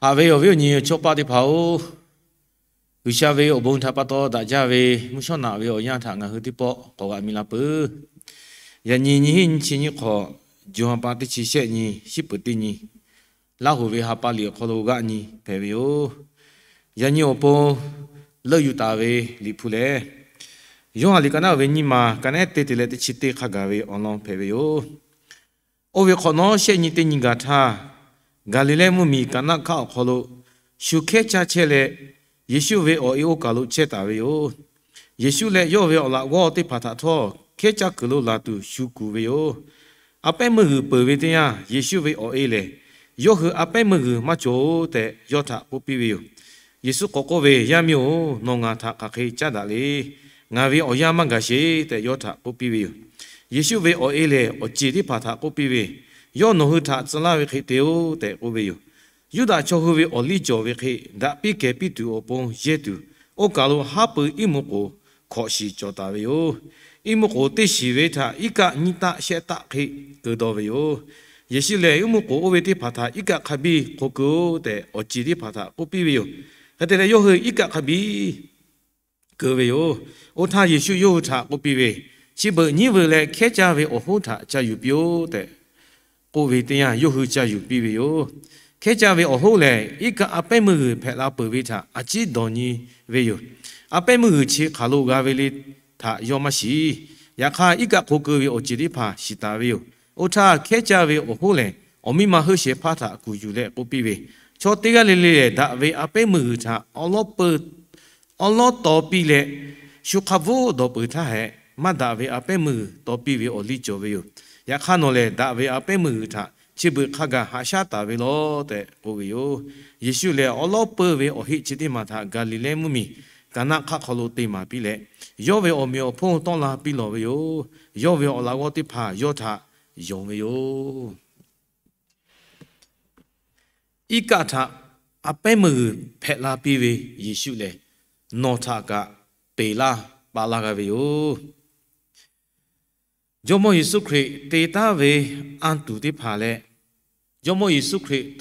Haꞈ ve awˬ viˉ awˬ nyi chaw paˆ teˇ hpaˍ-oˬ, G'uiˬsha ve awˬ bon htaꞈ pa taw daꞈ jaˇ ve mvuhˇ shawˉ naꞈ ve awˬ yanˇ htaꞈ ngaˬ hui teˇ pawˆ k'awꞈ g'a mi la peuˬ. Yaꞈ nyi nyiˇ hinˉ nyiˇ chi nyiˇ hk'awꞈ, June ha pa teˇ chi shehˆ nyi, shiˉ peuˍ teˇ nyi, Laˇ hoˍ ve ha pa liꞈ awˬ hk'aw lo g'aˆ nyi hpehꞈ ve yoˬ. Yaꞈ nyi awˬ pon leuˆ yuˬ taˍ ve Liꞈ hpu lehˬ, Yoˇhanˬ liꞈ ka naˆ ve nyiˇ ma, ka naˆ ehˉ teˇ te leh teˇ chi teˇ hk'a gaˬ ve awˬ lawn hpehꞈ ve yoˬ. Oˇ ve hk'awꞈ nawˉ shehˆ nyi teˇ nyi gaˬ htaˇ, Gaˍliˍlehˇ mvuhˇmiˬ Kaˍnaˆ hkaˆ awˬ hk'aw lo shu hkehˉ caˇ chehˇ leh, Yeˍsuˆ ve awˬ e oˇ kaˬ lo chehˇ taˍ ve yoˬ. Yeˍsuˆ leh yawˇ ve awˬ laꞈ g'awˇ teˇ hpaˍ htaꞈ htawˇ, hkehˉ caˇ kuiˬ lo laˬ tuˬ shu kuˬ ve yoˬ. A pehˉ meuˇ g'uiˬ peuˬ ve teˇ yanˇ, Yeˍsuˆ ve awˬ e lehˬ, Yawˇ hui a pehˉ meuˇ g'uiˬ maˇ cawˬ-oˬ tehꞈ, yawˇ htaꞈ k'oˆ piˇ ve yoˬ. Yeˍsuˆ k'awꞈ k'oˆ ve, Yaˇ miˇ-oˬ, nawˬ ngaˬ htaꞈ hk'aˬ hk'e caˉ daꞈ le. Ngaˬ ve awˬ yanˇ maˇ gaˬ sheˍ tehꞈ, yawˇ htaꞈ k'oˆ piˇ ve yoˬ. Yeˍsuˆ ve awˬ e lehˬ, awˬ ceˬ teˇ hpaˍ htaꞈ k'oˆ piˇ ve, Yawˇ nawˬ hui htaꞈ tcuh laˇ ve hk'e te-oˬ tehꞈ k'oˆ ve yoˬ. Yuˇdaꞈ chaw hui ve awˬ liˇ cawˬ ve hk'e daꞈ piˇ kehˬ piˇ tuˬ awˬ pon yehˇ tuˬ, oˇ kaˬ lo haˉ pui iˉ mvuhˇ k'oˍ hkawꞈ shiˍ cawˬ taˍ ve yoˬ. Iˉ mvuhˇ k'oˍ teˇ shiˍ ve htaꞈ iˉ kaˆ nyiˇ taˆ shehˆ taˆ hk'e keu dawˇ ve yoˬ. Yeˍsuˆ lehˬ, iˉ mvuhˇ k'oˍ oˇ ve teˇ hpaˍ htaꞈ iˉ kaˆ hk'a biˇ hk'aw keu-oˬ tehꞈ, awˬ ceˬ teˇ hpaˍ htaꞈ k'oˆ piˇ ve yoˬ. Hk'e te leh, yawˇ hui iˉ kaˆ hk'a biˇ keu ve yoˬ. Oˇ htaˇ Yeˍsuˆ yawˇ hui htaꞈ k'oˆ piˇ ve, Chi beuꞈ nyiˉ veuꞈ leh hkehˉ caˇ ve awˬ hoˉ htaꞈ ca yuˬ piˇ-oˆ tehꞈ k'oˆ ve teˇ yanˇ, yawˇ hui ca yuˬ piˇ ve yoˬ. Hkehˉ caˇ ve awˬ hoˉ lehˬ, iˉ kaˆ a pehˉ meuˇ g'uiˬ hpehꞈ la peuˬ ve htaꞈ a ciˉ dawˬ nyi ve yoˬ. A pehˉ meuˇ g'uiˬ chi hk'aˬ lo g'a ve le htaꞈ yawˇ maˇ shiˍ. Yaꞈ hk'aˇ, iˉ kaˆ hk'aw keu ve awˬ ceˬ teˇ hpaˍ shiˍ taˍ ve yoˬ. Oˇ htaˇ, hkehˉ caˇ ve awˬ hoˉ lehˬ, awˬ miˇ ma heuˆ shehˍ hpaˇ htaꞈ kuˬ yuˬ leh k'oˆ piˇ ve, Chaw teˇ g'aˇ le le lehˬ, daꞈ ve a pehˉ meuˇ g'uiˬ htaꞈ awˉ lawˉ tawˍ piˇ leh, shu hk'a bvuhˆ dawˬ peuˬ htaˇ hehꞈ, maˇ daꞈ ve a pehˉ meuˇ g'uiˬ tawˍ piˇ ve awˬ liˇ cawˬ ve yoˬ. Yaꞈ hk'aˇ, nawˬ lehˬ daꞈ ve a pehˉ meuˇ g'uiˬ htaꞈ chi beuꞈ hk'a gaˬ haꞈ shaˉ taˍ ve lawˬ tehꞈ k'oˆ ve yoˬ. Yeˍsuˆ lehˬ, awˉ lawˉ peuˇ ve awˬ heˆ chi teˇ maˬ htaꞈ Gaˍliˍlehˇ mvuhˇmiˬ Kaˍnaˆ hk'aˆ hk'aw lo te maˍ piˇ leh, yawˇ ve awˬ meꞈ awˬ hponˇ tawˆ la piˇ lawˬ ve yoˬ. Yawˇ ve awˬ laꞈ g'awˇ teˇ hpaˍ yawˇ htaꞈ yonˍ ve yoˬ. Iˉ kaˆ htaꞈ a pehˉ meuˇ g'uiˬ hpehꞈ la piˇ ve Yeˍsuˆ lehˬ, nawˬ htaꞈ kaꞈ peˬ laˇ paˍ laˇ g'a ve yoˬ. Jawˇmawˇ Yeˍsuˆ Hkriꞈ te taˉ ve anˇ tuˬ teˇ hpaˍ leh, Jawˇmawˇ Yeˍsuˆ Hkriꞈ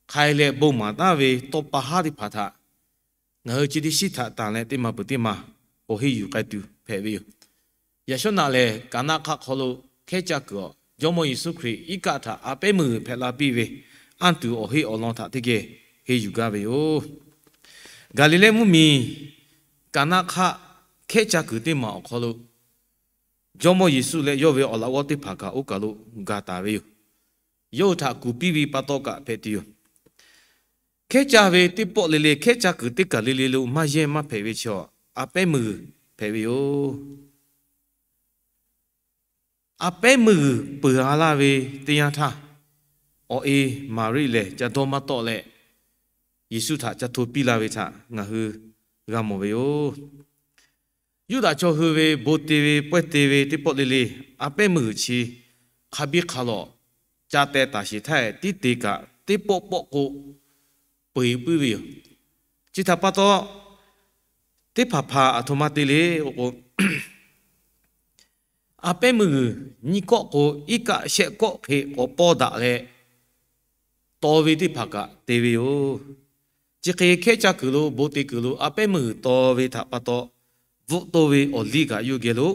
hk'ai leh bon maˍ taˉ ve tawˇ pa haˉ teˇ hpaˍ htaꞈ ngaˬ hui chi teˇ shiˉ htaꞈ tanˬ leh teˇ maˬ peuˬ teˇ maˬ awˬ heˆ yuˬ k'ai tuˬ hpehꞈ ve yoˬ. Yaꞈ shawˉ naꞈ lehˬ, Kaˍnaˆ hk'aˆ hk'aw lo hkehˉ caˇ kuiˬ awˬ, Jawˇmawˇ Yeˍsuˆ Hkriꞈ iˉ kaˆ htaꞈ a pehˉ meuˇ g'uiˬ hpehꞈ la piˇ ve anˇ tuˬ awˬ heˆ awˬ lawn htaꞈ teˇ geh henˇ yuˬ gaˇ ve yoˬ. Gaˍliˍlehˇ mvuhˇmiˬ Kaˍnaˆ hk'aˆ hkehˉ caˇ kuiˬ teˇ maˬ awˬ hk'aw lo, Jawˇmawˇ Yeˍsuˆ leh yawˇ ve awˬ laꞈ g'awˇ teˇ hpaˍ kaꞈ oˇ kaˬ lo gaˬ taˍ ve yoˬ. Yawˇ hui htaꞈ kuˬ piˇ ve pa taw kaꞈ hpehꞈ tuˬ yoˬ. Hkehˉ caˇ ve teˇ pawˆ le le, hkehˉ caˇ kuiˬ teˇ kaˬ le le lo maˇ yehˇ maˇ hpehꞈ ve chaw, a pehˉ meuˇ g'uiˬ hpehꞈ ve yoˬ. A pehˉ meuˇ g'uiˬ peuˬ-a laˇ ve teˇ yanˇ htaˇ, awˬ e Maˍriˆ lehˬ ca dawˇ maˇ tawˆ leh, Yeˍsuˆ htaꞈ ca hto piˇ la ve htaꞈ ngaˬ hui g'a mawˬ ve yoˬ. Yuˇdaꞈ chaw hui ve bon te ve pawehˇ te ve teˇ pawˆ le le, a pehˉ meuˇ g'uiˬ chi hk'a biˇ hk'a lawꞈ ca teh taˍ sheˍ htaˇ, tiˉ te kaꞈ teˇ pawˆ pawˆ k'o peu eˬ puiˉ ve yoˬ. Chi htaꞈ pa taw, teˇ hpaˍ hpaˍ aˬ htoꞈ ma te le k'o, a pehˉ meuˇ g'uiˬ nyiˇ kawˆ k'o, iˉ kaˆ shehˆ kawˆ hk'e k'awꞈ pawˇ daꞈ leh taw ve teˇ hpaˍ kaꞈ te ve yoˬ. Chi hk'e hkehˉ caˇ kuiˬ lo, bon te kuiˬ lo a pehˉ meuˇ g'uiˬ taw ve htaꞈ pa taw, bvuhꞈ to ve awˬ liˇ kaꞈ yawˇ geh lo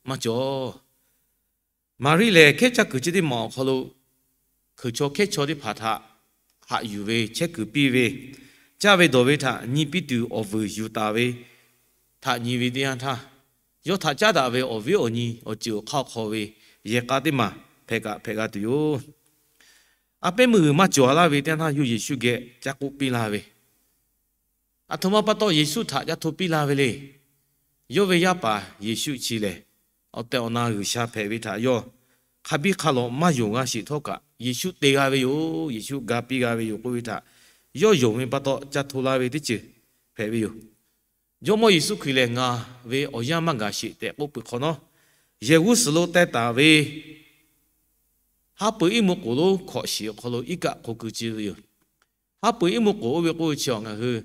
maˇ cawˬ. Maˍriˆ lehˬ, hkehˉ caˇ kuiˬ chi teˇ maˬ awˬ hk'aw lo hkui chaw hkehˉ chaw teˇ hpaˍ htaꞈ haꞈ yuˬ ve, chehˇ kuiˬ piˇ ve, caˇ ve dawˬ ve htaꞈ nyi piˇ tuˬ awˬ vuiˬ yuˬ taˍ ve htaꞈ nyi ve teˇ yanˇ htaˇ, yawˇ htaꞈ caˉ daꞈ ve awˬ viˉ awˬ nyi awˬ ceuˬ awˬ hk'aˇ awˬ hk'aw ve yehˬ k'a teˇ maˬ hpehꞈ kaꞈ hpehꞈ g'a tuˬ yoˬ. A pehˉ meuˇ g'uiˬ maˇ cawˬ-a laˇ ve teˇ yanˇ htaˇ, yawˇ Yeˍsuˆ geh ca k'oˆ piˇ laˇ ve, Aˬ htoꞈ ma pa taw Yeˍsuˆ htaꞈ ca hto piˇ la ve le. Yawˇ ve yaˇ paˍ Yeˍsuˆ chi lehˬ, awˬ tehˬ awˬ na G'uiˬsha hpehꞈ ve htaꞈ yawˇ hk'a biˇ hk'a lawꞈ maˇ yonˍ g'a sheˍ htawˇ kaꞈ, Yeˍsuˆ te g'a ve yoˬ, Yeˍsuˆ ga piˇ g'a ve yoˬ k'oˆ ve htaꞈ yawˇ yonˍ ve pa taw ca hto la ve teˇ ceuˬ hpehꞈ ve yoˬ. Jawˇmawˇ Yeˍsuˆ Hkriꞈ lehˬ, ngaˬ ve awˬ yanˇ maˇ gaˬ sheˍ tehꞈ k'oˆ peuˬ hk'awꞈ nawˉ, yehˬ g'uˇ suhˍ lo teh taˍ ve haˉ pui iˉ mvuhˇ k'oˍ lonˉ hkawꞈ shiˍ awˬ hk'aw lo iˉ kaˆ hk'aw keu ci ve yoˬ. Haˉ pui iˉ mvuhˇ k'oˍ oˇ ve k'oˆ ve chi awˬ ngaˬ hui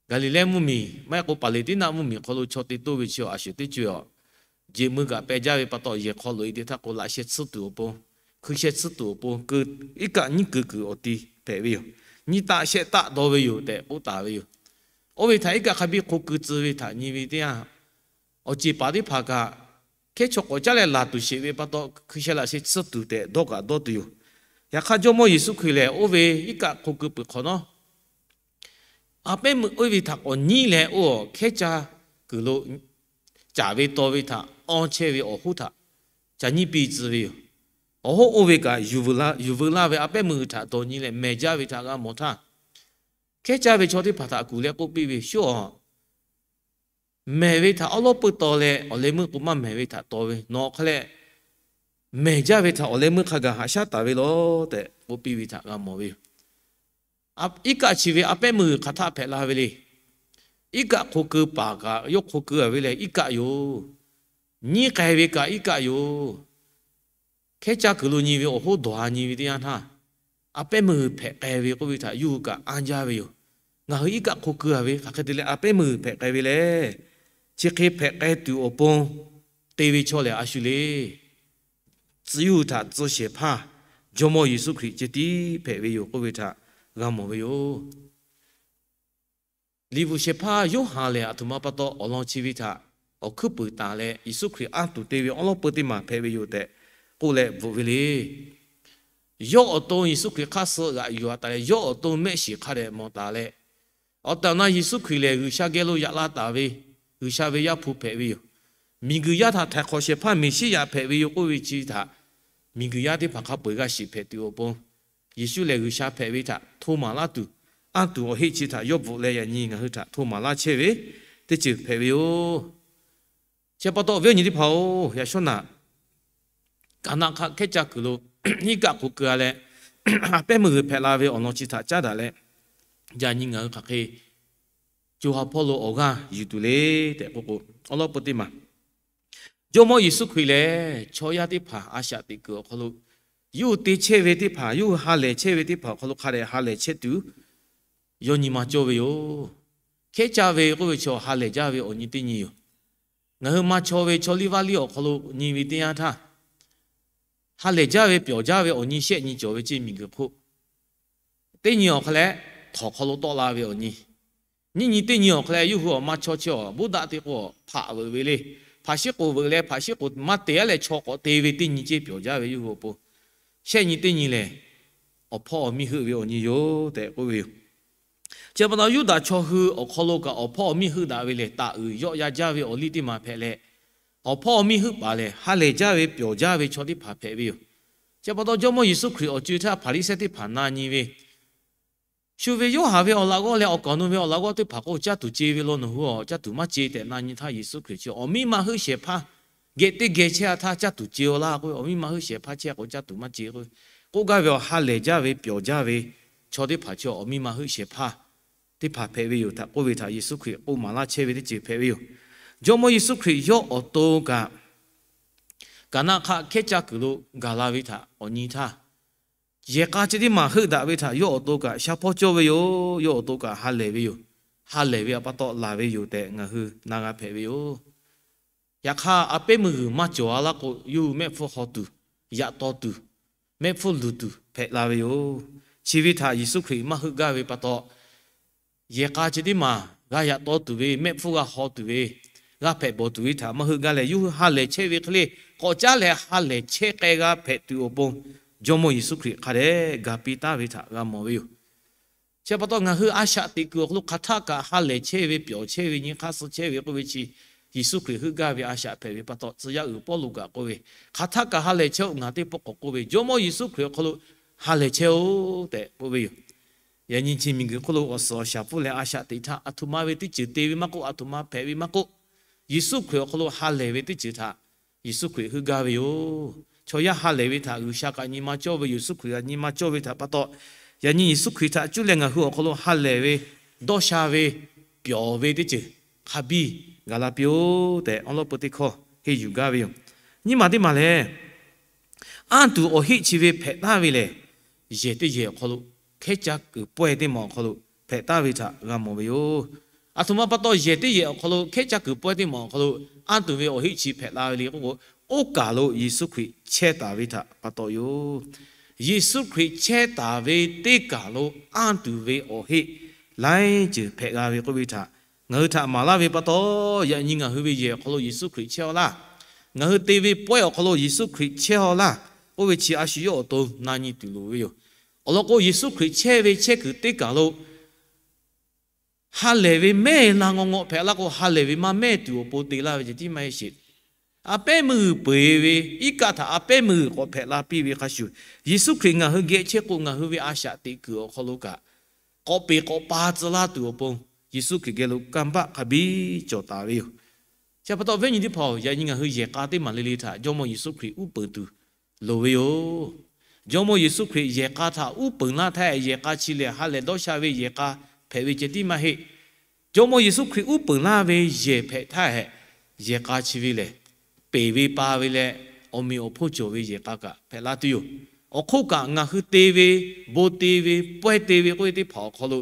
Gaˍliˍlehˇ mvuhˇmiˬ maˇ heˆ k'o Paˍleˍtiˉnaˆ mvuhˇmiˬ hk'aw lo chaw te toˇ ve chi awˬ a shuˍ teˇ co-e awˬ, jeˬ mui kaꞈ peh jaˇ ve pa taw yehˬ hk'aw loꞈ-e te htaˇ k'o, laꞈ sheh tsuhˇ tuˬ awˬ pon, hkui sheh tsuhˇ tuˬ awˬ pon keu, iˉ kaˆ nyiˉ keu kuiˬ awˬ ti hpehꞈ ve yoˬ. nyiˇ taˆ shehˆ taˆ dawˇ ve yoˬ tehꞈ k'oˆ taˍ ve yoˬ. Oˇ ve htaꞈ iˉ kaˆ hk'a biˇ hk'o keu tcuh ve htaꞈ nyi ve teˇ yanˇ, awˬ ceˬ paˍ teˇ hpaˍ kaꞈ hkehˉ chaw k'awꞈ caˉ leh laˬ tuˬ sheˍ ve pa taw, hkui sheh laꞈ sheh tsuhˇ tuˬ tehꞈ dawˇ kaꞈ dawˇ tuˬ yoˬ. Yaꞈ hk'aˇ, Jawˇmawˇ Yeˍsuˆ Hkriꞈ lehˬ, oˇ ve iˉ kaˆ hk'o keu peuˬ hk'awꞈ nawˉ, a pehˉ meuˇ oˇ ve htaꞈ k'awꞈ nyiˉ leh, oˇ hkehˉ caˇ kuiˬ lo caˍ ve taw ve htaꞈ awˇ chehˇ ve awˬ hoˉ htaꞈ ca nyiˉ piˇ tcuh ve yoˬ. Awˬ hoˉ oˇ ve kaꞈ, yuˬ veu laˇ ve a pehˉ meuˇ htaꞈ dawˇ nyi leh mehˬ jaˇ ve htaꞈ g'a mawˬ htaˇ, hkehˉ caˇ ve chaw teˇ hpaˍ htaꞈ kuˬ leh k'oˆ piˇ ve, Shu-oˬ, mehˬ ve htaꞈ awˉ lawˉ peuˇ taw leh, awˬ leh meuˇ k'o maˇ mehˬ ve htaꞈ taw ve, nawˬ hk'aw leh mehˬ jaˇ ve htaꞈ awˬ leh meuˇ hk'a gaˬ haꞈ shaˉ taˍ ve lawˬ tehꞈ k'oˆ piˇ ve htaꞈ g'a mawˬ ve yoˬ. Iˉ kaˆ chi ve a pehˉ meuˇ hk'aˬ htaˆ hpehꞈ la ve le. Iˉ kaˆ hk'o keu paˍ kaꞈ yawˇ hk'o keu a ve lehˬ iˉ kaˆ yoˬ. Nyiˉ k'ai ve kaꞈ iˉ kaˆ yoˬ. Hkehˉ caˇ kuiˬ lo nyi ve awˬ hoˉ dawˬ a nyi ve teˇ yanˇ htaˇ, a pehˉ meuˇ hpehꞈ k'ai ve k'oˆ ve htaꞈ yawˇ hui kaꞈ anˇ jaˇ ve yoˬ. Ngaˬ hui iˉ kaˆ hk'o keu a ve hk'aˬ hk'e te leh a pehˉ meuˇ hpehꞈ k'ai ve le. Chi hk'e hpehꞈ k'ai tuˬ awˬ pon te ve chaw lehˬ a shu le. Tcuh yawˇ hui htaꞈ tcuh shehˍ hpaˇ Jawˇmawˇ Yeˍsuˆ Hkriꞈ ceh tiˉ hpehꞈ ve yoˬ k'oˆ ve htaꞈ g'a mawˬ ve yoˬ. Liꞈ bvuhꞈ shehˍ hpaˇ Yoˇhanˬ lehˬ, aˬ htoꞈ ma pa taw awˬ lawn chi ve htaꞈ awˬ hkuiˉ puiˍ taˍ leh, Yeˍsuˆ Hkriꞈ anˇ tuˬ te ve awˉ lawˉ peuˇ teˇ maˬ hpehꞈ ve yoˬ tehꞈ k'oˆ leh bvuhꞈ ve le. Yawˇ awˬ to Yeˍsuˆ Hkriꞈ hk'aˇ suh g'aꞈ yuˬ a taˍ leh, yawˇ awˬ to mehˆ shiˍ hk'a dehꞈ mawˬ taˍ leh, awˬ tehˬ awˬ na Yeˍsuˆ Hkriꞈ lehˬ, G'uiˬsha geh lo yaꞈ la taˍ ve G'uiˬsha ve Yaˇ hpu hpehꞈ ve yoˬ. Miˬguiˬ yaˇ htaꞈ htaiˍ hk'awꞈ shehˍ hpaˇ Meˍsiˉyaꞈ hpehꞈ ve yoˬ k'oˆ ve chi htaꞈ miˬguiˬ yaˇ teˇ hpaˍ hk'a peu-eˬ g'a shiˍ hpehꞈ tuˬ awˬ pon, Yeˍsuˆ lehˬ G'uiˬsha hpehꞈ ve htaꞈ hto maˍ laˇ tuˬ, anˇ tuˬ awˬ heˆ chi htaꞈ yawˇ bvuhꞈ leh yaꞈ nyi ngaˬ hui htaꞈ hto maˍ laˇ chehˇ ve teˇ ceuˬ hpehꞈ ve yoˬ. Chi pa taw awˬ viˉ awˬ nyi teˇ hpaˍ-oˬ, yaꞈ shawˉ naꞈ Kaˍnaˆ hk'aˆ hkehˉ caˇ kuiˬ lo iˉ kaˆ hk'o keu a leh, a pehˉ meuˇ g'uiˬ hpehꞈ la ve awˬ lawn chi htaꞈ caˉ daꞈ leh, yaꞈ nyi ngaˬ hui hk'aˬ hk'e co ha hpawˇ lo awˬ g'aˇ yuˬ tuˬ le tehꞈ k'oˆ k'o, awˉ lawˉ peuˇ teˇ maˬ Jawˇmawˇ Yeˍsuˆ Hkriꞈ lehˬ, chaw yaˇ teˇ hpaˍ a shaꞈ teꞈ kuiˬ awˬ hk'aw lo, yawˇ hui te chehˇ ve teˇ hpaˍ, yawˇ hui ha lehˬ chehˇ ve teˇ hpaˍ awˬ hk'aw lo hk'a dehꞈ ha lehˬ chehˇ tuˬ yawˇ nyi ma cawˇ ve yoˬ. Hkehˉ caˇ ve k'oˆ ve chaw ha lehˬ jaˇ ve awˬ nyi teˇ nyi yoˬ. Ngaˬ hui ma chaw ve chaw liˇ vaˇ liˇ awˬ hk'aw lo nyi ve teˇ yanˇ htaˇ, ha lehˬ jaˇ ve pyawˬ jaˇ ve awˬ nyi shehˆ nyi cawˬ ve ceˇ miˬguiˬ hk'oˆ, teˇ nyi awˬ hk'aw leh htawnˍ hk'aw lo tawˆ la ve awˬ nyi, nyiˇ nyi teˇ nyi awˬ hk'aw leh yawˇ hui awˬ ma chaw chi awˬ boˇ daꞈ te k'o, hpaꞈ veuꞈ ve le. Hpaꞈ shiˉ k'oˍ veuꞈ leh hpaꞈ shiˉ k'oˍ maˇ te aˉ leh chaw k'awꞈ te ve teˇ nyi ceˇ pyawˬ jaˇ ve yawˇ hui awˬ pon, shehˆ nyi teˇ nyi lehˬ, awˬ hpawˇ awˬ miˇ heuˆ ve awˬ nyi yoˬ tehꞈ k'oˆ ve yoˬ. Chi pa taw Yuˇdaꞈ chaw hui awˬ hk'aw lo kaꞈ awˬ hpawˇ awˬ miˇ heuˆ daꞈ ve lehˬ, taˍ uiˍ yawˆ ya jaˇ ve awˬ liˇ teˇ maˬ hpehꞈ leh, awˬ hpawˇ awˬ miˇ heuˆ paˍ lehˬ, ha lehˬ jaˇ ve pyawˬ jaˇ ve chaw teˇ hpaˍ hpehꞈ ve yoˬ. Chi pa taw Jawˇmawˇ Yeˍsuˆ Hkriꞈ awˬ co-e htaˇ Hpaˍriˍsehˇ teˇ hpaˍ na nyi ve, shu ve Yoˇhanˬ ve awˬ laꞈ g'awˇ leh awˬ kaˍ awˬ nu ve awˬ laꞈ g'awˇ teˇ hpaˍ k'o, caˇ tuˬ ce ve law nawˬ hui awˬ caˇ tuˬ maˇ ce tehꞈ na nyi htaˇ, Yeˍsuˆ Hkriꞈ chi awˬ miˇ ma heuˆ shehˍ hpaˇ geh teˇ geh chehˇ a htaˇ caˇ tuˬ ce aw laˇ k'oˆ ve, awˬ miˇ ma heuˆ shehˍ hpaˇ chehˇ k'o caˇ tuˬ maˇ ce k'oˆ ve, k'oˆ gaˇ ve awˬ ha lehˬ jaˇ ve pyawˬ jaˇ ve chaw teˇ hpaˍ chi awˬ miˇ ma heuˆ shehˍ hpaˇ teˇ hpaˍ hpehꞈ ve yoˬ htaꞈ k'oˆ ve htaꞈ Yeˍsuˆ Hkriꞈ k'oˆ maˍ laˇ chehˇ ve teˇ ceuˬ hpehꞈ ve yoˬ. Jawˇmawˇ Yeˍsuˆ Hkriꞈ yawˇ awˬ to kaꞈ Kaˍnaˆ hk'aˆ hkehˉ caˇ kuiˬ lo gaˬ la ve htaꞈ awˬ nyi htaˇ, yehˬ k'a chi teˇ maˬ heuˆ daꞈ ve htaꞈ yawˇ awˬ to kaꞈ shaˉ hpawˇ cawˇ ve yoˬ. Yawˇ awˬ to kaꞈ ha lehˬ ve yoˬ. Ha lehˬ ve pa taw laˬ ve yoˬ tehꞈ ngaˬ hui na g'a hpehꞈ ve yoˬ. Yaꞈ hk'aˇ, a pehˉ meuˇ g'uiˬ maˇ cawˬ a laˇ k'o, yawˇ hui mehˆ hpfuhˇ haw tuˬ, yaꞈ taw tuˬ, mehˆ hpfuhˇ luˬ tuˬ hpehꞈ la ve yoˬ. Chi ve htaꞈ Yeˍsuˆ Hkriꞈ maˇ heuˆ gaˇ ve pa taw, yehˬ k'a chi teˇ maˬ g'a yaꞈ taw tuˬ ve, mehˆ hpfuhˇ g'a haw tuˬ ve, g'a hpehꞈ bawˬ tuˬ ve htaꞈ maˇ heuˆ gaˇ leh, yawˇ hui ha lehˬ chehˇ ve hk'e le, k'awꞈ caˉ leh ha lehˬ chehˇ k'ai g'a hpehꞈ tuˬ awˬ pon, Jawˇmawˇ Yeˍsuˆ Hkriꞈ hk'a dehꞈ ga piˇ taˍ ve htaꞈ g'a mawˬ ve yoˬ. Chi pa taw, ngaˬ hui a shaꞈ teꞈ kuiˬ awˬ hk'aw lo hk'aˬ htaˆ kaꞈ ha lehˬ chehˇ ve, pyawˬ chehˇ ve, nyi hk'aˇ suh chehˇ ve k'oˆ ve chi, Yeˍsuˆ Hkriꞈ heuˆ gaˇ ve a shaꞈ hpehꞈ ve pa taw, tcuh yaˇ uiˍ Pawˇluꞈ kaꞈ k'oˆ ve, hk'aˬ htaˆ kaꞈ ha lehˬ chehˇ-oˆ, ngaˬ teˇ pawˆ k'awꞈ k'oˆ ve, Jawˇmawˇ Yeˍsuˆ Hkriꞈ awˬ hk'aw lo ha lehˬ chehˇ-oˆ tehꞈ k'oˆ ve yoˬ. Yaꞈ nyi chi miˬguiˬ hk'oˆ lo awˬ suhˍ awˬ shaˍ pfuhˇ leh a shaꞈ teꞈ htaˇ, aˬ htoꞈ ma ve teˇ ceuˬ te ve maˇ k'oˆ, aˬ htoꞈ ma hpehꞈ ve maˇ k'oˆ, Yeˍsuˆ Hkriꞈ awˬ hk'aw lo ha lehˬ ve teˇ ceuˬ htaꞈ Yeˍsuˆ Hkriꞈ heuˆ gaˇ ve yoˬ. Chaw yaˇ ha lehˬ ve htaꞈ G'uiˬsha kaꞈ nyi ma cawˇ ve, Yeˍsuˆ Hkriꞈ kaꞈ nyi ma cawˇ ve htaꞈ pa taw, yaꞈ nyi Yeˍsuˆ Hkriꞈ htaꞈ cuˇ leh ngaˬ hui awˬ hk'aw lo ha lehˬ ve, dawˇ sha ve, pyawˬ ve teˇ ceuˬ hk'a biˇ gaˬ la piˇ-oˆ tehꞈ, awˉ lawˉ peu teˇ hkawˇ henˇ yuˬ gaˇ ve yoˬ. Nyiˇ maˬ teˇ maˬ lehˬ, anˇ tuˬ awˬ heˆ chi ve hpehꞈ taˍ ve lehˬ, yehˬ teˇ yehˬ awˬ hk'aw lo, hkehˉ caˇ kuiˬ pawehˇ teˇ maˬ awˬ hk'aw lo hpehꞈ taˍ ve htaꞈ g'a mawˬ ve yoˬ. Aˬ htoꞈ ma pa taw yehˬ teˇ yehˬ awˬ hk'aw lo hkehˉ caˇ kuiˬ pawehˇ teˇ maˬ awˬ hk'aw lo anˇ tuˬ ve awˬ heˆ chi hpehꞈ la ve le k'oˆ k'o, oˇ kaˬ lo Yeˍsuˆ Hkriꞈ chehˇ taˍ ve htaꞈ pa taw yoˬ. Yeˍsuˆ Hkriꞈ chehˇ taˍ ve teˇ kaˬ lo anˇ tuˬ ve awˬ heˆ laiˉ ceuˬ hpehꞈ g'a ve k'oˆ ve htaꞈ ngaˬ hui htaꞈ maˍ laˇ ve pa taw, yaꞈ nyi ngaˬ hui ve yehˬ awˬ hk'aw lo Yeˍsuˆ Hkriꞈ chehˇ-aw laˇ. Ngaˬ hui te ve pawehˇ awˬ hk'aw lo Yeˍsuˆ Hkriꞈ chehˇ-aw laˇ k'oˆ ve chi a shu yawˇ awˬ to na nyi tuˬ loˍ ve yoˬ. Awˬ lawn k'o, Yeˍsuˆ Hkriꞈ chehˇ ve chehˇ kuiˬ teˇ kaˬ lo ha lehˬ ve mehˇ na ngawˇ ngawˆ hpehꞈ laˇ k'o, ha lehˬ ve maˇ mehˇ tuˬ awˬ pon te laˇ ve ceh tiˉ maˇ heˆ sheˍ. A pehˉ meuˇ g'uiˬ peu-eˬ ve iˉ kaˆ htaꞈ a pehˉ meuˇ g'uiˬ k'awꞈ hpehꞈ la piˇ ve hk'a shuˍ, Yeˍsuˆ Hkriꞈ ngaˬ hui geh chehˇ k'o, ngaˬ hui ve a shaꞈ teꞈ kuiˬ awˬ hk'aw lo kaꞈ k'awꞈ peˍ k'awꞈ pa tcuh laˇ tuˬ awˬ pon, Yeˍsuˆ Hkriꞈ geh lo kanˇ paˆ hk'a biˇ cawˬ taˍ ve yoˬ. Chi pa taw, viˉ nyi teˇ hpaˍ-oˬ, yaꞈ nyi ngaˬ hui yehˬ k'a teˇ maˬ le le htaꞈ Jawˇmawˇ Yeˍsuˆ Hkriꞈ uˉ peunˍ tuˬ loˍ ve yoˬ. Jawˇmawˇ Yeˍsuˆ Hkriꞈ yehˬ k'a htaꞈ uˉ peunˍ laˇ htaˇ, yehˬ k'a chi lehˬ ha lehˬ dawˇ sha ve yehˬ k'a hpehꞈ ve ceh tiˉ maˇ heˆ. Jawˇmawˇ Yeˍsuˆ Hkriꞈ uˉ peunˍ laˇ ve yehˬ hpehꞈ htaˇ hehꞈ, yehˬ k'a chi ve lehˬ, peˍ ve pa ve leh awˬ meꞈ awˬ hponˇ cawˬ ve yehˬ k'a kaꞈ hpehꞈ la tuˬ yoˬ. Awˬ hk'oˆ kaꞈ, ngaˬ hui te ve, bon te ve, pawehˇ te ve k'oˆ ve teˇ hpaˍ awˬ hk'aw lo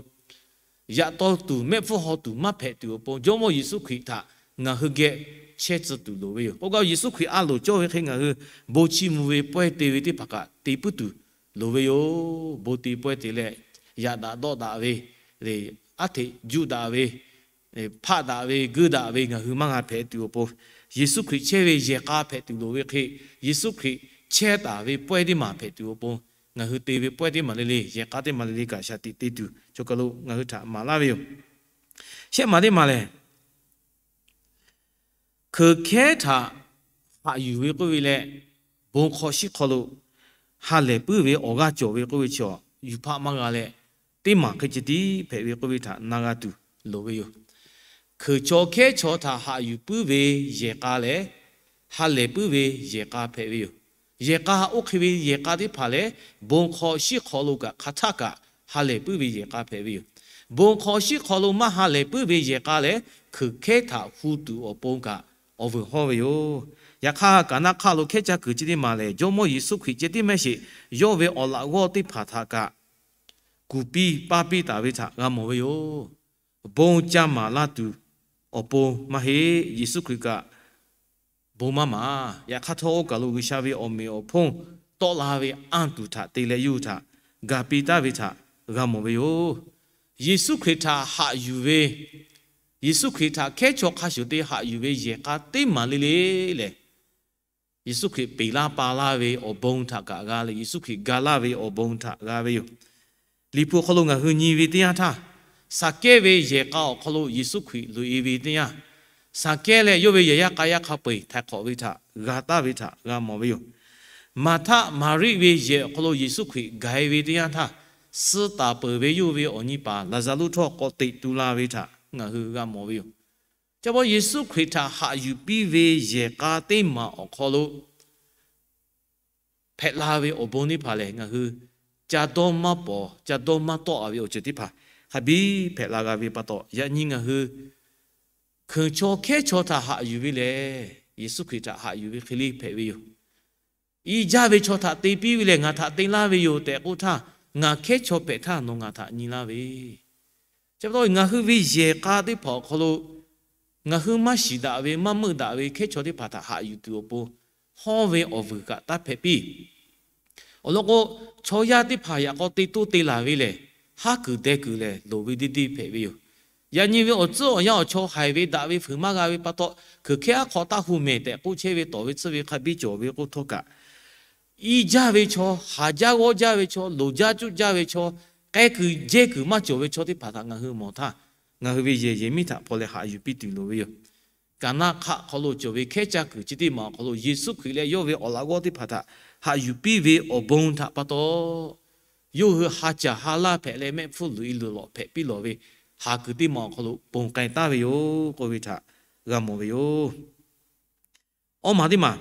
yaꞈ taw tuˬ mehˆ hpfuhˇ haw tuˬ maˇ hpehꞈ tuˬ awˬ pon, Jawˇmawˇ Yeˍsuˆ Hkriꞈ htaꞈ ngaˬ hui geh chehˇ tcuh tuˬ loˍ ve yoˬ. K'oˆ gaˇ, Yeˍsuˆ Hkriꞈ a loˍ cawˇ ve hk'e ngaˬ hui bon chiˇ mvuh ve pawehˇ te ve teˇ hpaˍ kaꞈ te puiˉ tuˬ loˍ ve yoˬ. Bon te pawehˇ te leh, yaꞈ daꞈ dawˆ daꞈ ve, aˉ hteꞈ juˆ daꞈ ve, hpaˆ daꞈ ve, guiˇ daꞈ ve ngaˬ hui maˇ g'a hpehꞈ tuˬ awˬ pon, Yeˍsuˆ Hkriꞈ chehˇ ve yehˬ k'a hpehꞈ tuˬ loˍ ve hk'e, Yeˍsuˆ Hkriꞈ chehˇ taˍ ve pawehˇ teˇ maˬ hpehꞈ tuˬ awˬ pon, ngaˬ hui te ve pawehˇ teˇ maˬ le le, yehˬ k'a teˇ maˬ le le kaꞈ shaˍ tiꞈ te tuˬ chaw kaˬ lo ngaˬ hui htaꞈ maˍ laˇ ve yoˬ. Shehˆ maˬ teˇ maˬ lehˬ, hkeuꞈ hkehˉ htaꞈ haꞈ yuˬ ve k'oˆ ve leh, bon hk'aw shiˉ hk'aw lo ha lehˬ puiˉ ve awˬ g'aˇ cawˬ ve k'oˆ ve chi, yuˬ hpaˆ maˇ g'a leh, teˇ maˬ hk'e ceh tiˉ hpehꞈ ve k'oˆ ve htaꞈ na g'a tuˬ loˍ ve yoˬ. Hkeuꞈ chaw hkehˉ chaw htaꞈ haꞈ yuˬ puiˉ ve yehˬ k'a lehˬ, ha lehˬ puiˉ ve yehˬ k'a hpehꞈ ve yoˬ. Yehˬ k'a oˇ hk'e ve yehˬ k'a teˇ hpaˍ lehˬ, bon hk'aw shiˉ hk'aw lo kaꞈ hk'a htaˆ kaꞈ ha lehˬ puiˉ ve yehˬ k'a hpehꞈ ve yoˬ. Bon hk'aw shiˉ hk'aw lo maˇ ha lehˬ puiˉ ve yehˬ k'a lehˬ, hkeuꞈ hkehˉ htaꞈ hu tuˬ awˬ pon kaꞈ awˬ vuiˬ hawˇ ve yoˬ. Yaꞈ hk'aˇ, kaˍnaˆ hk'aˆ lo hkehˉ caˇ kuiˬ chi teˇ maˬ lehˬ, Jawˇmawˇ Yeˍsuˆ Hkriꞈ ceh tiˉ maˇ sheˍ, yawˇ ve awˬ laꞈ g'awˇ teˇ hpaˍ htaꞈ kaꞈ kuˬ piˇ paˇ piˇ taˍ ve htaꞈ g'a mawˬ ve yoˬ. Bon ca maˍ laˇ tuˬ awˬ pon maˇ heˆ. Yeˍsuˆ Hkriꞈ kaꞈ bon maˇ maˍ. Yaꞈ hk'aˇ htawˇ, oˇ kaˬ lo G'uiˬsha ve awˬ meꞈ awˬ hponˇ tawˆ la ve anˇ tuˬ htaꞈ te leh yawˇ hui htaꞈ ga piˇ taˍ ve htaꞈ g'a mawˬ ve yoˬ. Yeˍsuˆ Hkriꞈ htaꞈ haꞈ yuˬ ve, Yeˍsuˆ Hkriꞈ htaꞈ hkehˉ chaw hk'a shuˍ te haꞈ yuˬ ve yehˬ k'a teˇ maˬ le le lehˬ, Yeˍsuˆ Hkriꞈ peˬ laˇ pa laˇ ve awˬ bon htaꞈ kaꞈ g'a leh, Yeˍsuˆ Hkriꞈ ga laˇ ve awˬ bon htaꞈ g'a ve yoˬ. Liꞈ hpu awˬ hk'aw lo ngaˬ hui nyi ve teˇ yanˇ htaˇ, Saˍkehˇ ve yehˬ k'a awˬ hk'aw lo Yeˍsuˆ Hkriꞈ loꞈ-e ve teˇ yanˇ, Saˍkehˇ leh yawˇ ve yehˬ yaˇ k'a yaˇ hk'a peu-eˬ htaiˍ hk'awꞈ ve htaꞈ g'a taˍ ve htaꞈ g'a mawˬ ve yoˬ. Maˍhtaˆ Maˍriˆ ve yehˬ awˬ hk'aw lo Yeˍsuˆ Hkriꞈ gaˬ-e ve teˇ yanˇ htaˇ, suh taˍ peuˬ ve yawˇ ve awˬ nyi paˍ Laˍzaˍruˆ htawˇ k'awꞈ teꞈ tu la ve htaꞈ ngaˬ hui g'a mawˬ ve yoˬ. Chi pa taw, Yeˍsuˆ Hkriꞈ htaꞈ haꞈ yuˬ piˇ ve yehˬ k'a teˇ maˬ awˬ hk'aw lo hpehꞈ la ve awˬ bon teˇ hpaˍ lehˬ, ngaˬ hui ca dawˇ maˇ paw, ca dawˇ maˇ tawˆ-a ve awˬ ceuˬ teˇ hpaˍ hk'a biˇ hpehꞈ la g'a ve pa taw, yaꞈ nyi ngaˬ hui hkeuꞈ chaw hkehˉ chaw htaꞈ haꞈ yuˬ ve lehˬ, Yeˍsuˆ Hkriꞈ htaꞈ haꞈ yuˬ ve hk'e le hpehꞈ ve yoˬ. I jaˇ ve chaw htaꞈ te piˇ ve lehˬ, ngaˬ htaꞈ te laˇ ve yoˬ tehꞈ k'oˆ htaˇ, ngaˬ hkehˉ chaw hpehꞈ htaˇ nawˬ ngaˬ htaꞈ nyi laˇ ve. Chi pa taw, ngaˬ hui ve yehˬ k'a teˇ hpaˍ awˬ hk'aw lo ngaˬ hui maˇ shiˍ daꞈ ve, maˇ meuˆ daꞈ ve hkehˉ chaw teˇ hpaˍ htaꞈ haꞈ yuˬ tuˬ awˬ pon hawˇ ve awˬ vuiˬ kaꞈ taˇ hpehꞈ piˇ. Awˬ lawn k'o, chaw yaˇ teˇ hpaˍ yaꞈ k'aw te toˇ te laˬ ve lehˬ, haˉ kuiˬ deh kuiˬ lehˬ loˍ ve deˇ deˇ hpehꞈ ve yoˬ. Yaꞈ nyi ve awˬ tcuhˉ awˬ yanˇ awˬ chaw haiˬ ve daꞈ ve fuiˍ maˇ g'a ve pa taw, hkeuꞈ hkehˉ aˉ hk'aw taˇ hu mehˍ tehꞈ k'oˆ chehˇ ve tawˍ ve tsuhˇ ve hk'a biˇ cawˬ ve k'oˆ htawˇ kaꞈ, i jaˇ ve chaw, haˍ jaˇ g'awˇ jaˇ ve chaw, loˍ jaˇ cuˆ jaˇ ve chaw, k'ai kuiˬ jehˇ kuiˬ maˇ cawˬ ve chaw teˇ hpaˍ htaꞈ ngaˬ hui mawˬ htaˇ, ngaˬ hui ve yehˬ yehˬ miˉ htaꞈ hpaw leh haꞈ yuˬ piˇ tuˬ loˍ ve yoˬ. Kaˍnaˆ hk'aˆ hk'aw lo cawˬ ve hkehˉ caˇ kuiˬ chi teˇ maˬ awˬ hk'aw lo Yeˍsuˆ Hkriꞈ leh yawˇ ve awˬ laꞈ g'awˇ teˇ hpaˍ htaꞈ haꞈ yuˬ piˇ ve awˬ bon htaꞈ pa taw, yawˇ hui ha caˬ ha laˇ hpehꞈ leh mehˆ hpfuhˇ loꞈ-e loꞈ lawꞈ hpehꞈ piˇ lawˬ ve haˍ kuiˬ teˇ maˬ awˬ hk'aw lo ponˬ k'ai taˍ ve yoˬ k'oˆ ve htaꞈ g'a mawˬ ve yoˬ. Awˇ maˬ teˇ maˬ,